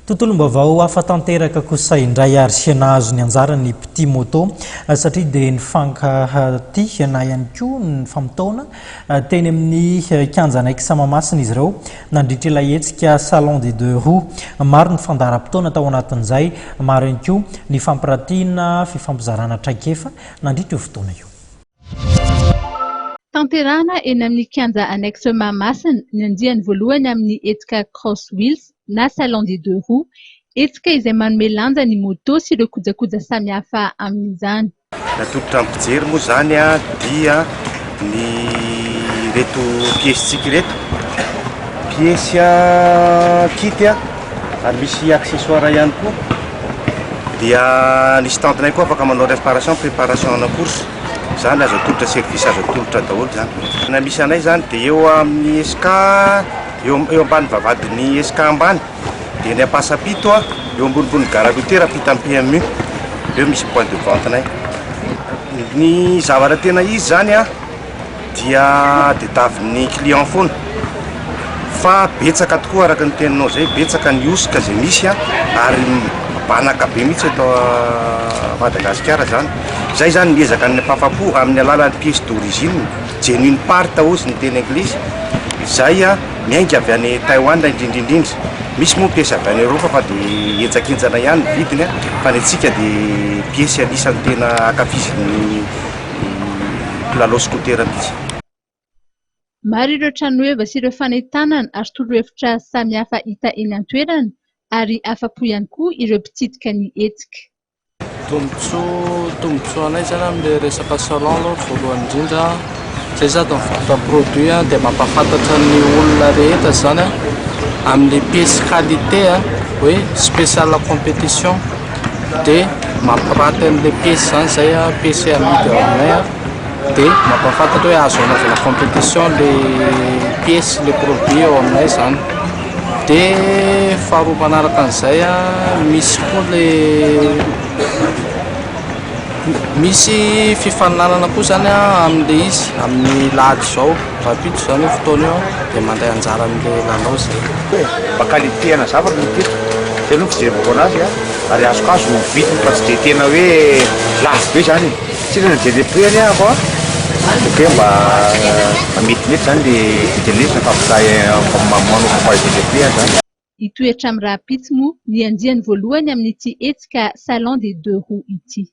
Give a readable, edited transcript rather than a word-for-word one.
Tontolom-baovao hafa tanteraka kosa indray ary nahazo ny anjarany petit moto satria dia nifankatia na ihany koa nifamotoana teny amin'ny kianja annexe Mahamasina izy ireo nandritra ilay hetsika Salon des deux roues. Maro ny fandaharam-potoana tao anatin'izay, maro ihany koa ny fampiratiana fifampizarana traikefa nandritra io fotoana io. Tanterahina eny amin'ny kianja annexe Mahamasina ny andiany voalohany amin'ny hetsika Cross Wheels na Salon des deux roues, hetsika izay manome lanja ny moto sy ireo kojakoja samihafa amin'izany. Natolotra ny mpijery moa izany dia ny ireto pièces-tsika ireto, pièces kit ary misy accessoires ihany koa, dia ny stand-nay koa afaka manao réparation, préparation ana course, izany azo atolotra service azo atolotra daholo izany. Ny misy anay izany dia eo amin'ny SK, eo eo ambany vavahadin'ny SK ambany. Dia ny Ampasampito a, eo ambonimbony gara routière ampitan'ny PMU, eo misy point de vente nay. Ny zavatra tena izy zany a, dia tadiavin'ny client foana, fa betsaka tokoa araka ny teninao zay, betsaka ny hosoka zay misy a, ary mibanaka be mihitsy eto Madagasikara zany. Zay zany miezaka ny hampafapo amin'ny alalan'ny pièce d'origine, genuine part hozy ny teny anglisy, zay a. Miainga avy any Taiwan indrindra indrindra. Misy moa piesy avy any Eoropa fa dia henjakenjana ihany ny vidiny fa ny antsika dia piesy anisan'ny tena ankafizin'ny mpilalao scooter mihitsy. Maro ireo tranoheva sy ireo fanentanana ary torohevitra samihafa hita eny an-toerana ary afa-po ihany koa ireo mpitsidika ny hetsika. Tombotsoa tombotsoa anay zany amin'ilay resaka salon aloha voalohany indrindra zay sady mivarotra produit dia mampahafantatra ny olona rehetra zany amin'ilay pièce qualité hoe spécial compétition dia mampiraty an'ilay pièce zany zay pièce amidy ao aminay dia mampahafantatra hoe azo anaovana compétition le pièce le produit ao aminay zany. Dia faharoa manaraka an'izay an, misy koa le misy fifaninanana koa zany an amin'ilay izy, amin'ny lahady izao, rahampitso izany io fotoana io an, dia mandray anjara amin'ilay lalao izay. Mba qualité ana zavatra no tiako, zay aloha ny fijerivako anazy an, ary azokazoko ny vidiny fa tsy dia tena hoe lafo be zany e, tsy tena nijery le prix anie aho fa ok mba metimety zany le vidin'ilay izy rehefa manao comparaison de prix aho zany. Hitohy hatramin'ny rahampitso moa ny andiany voalohany amin'ity hetsika Salon des deux roues ity.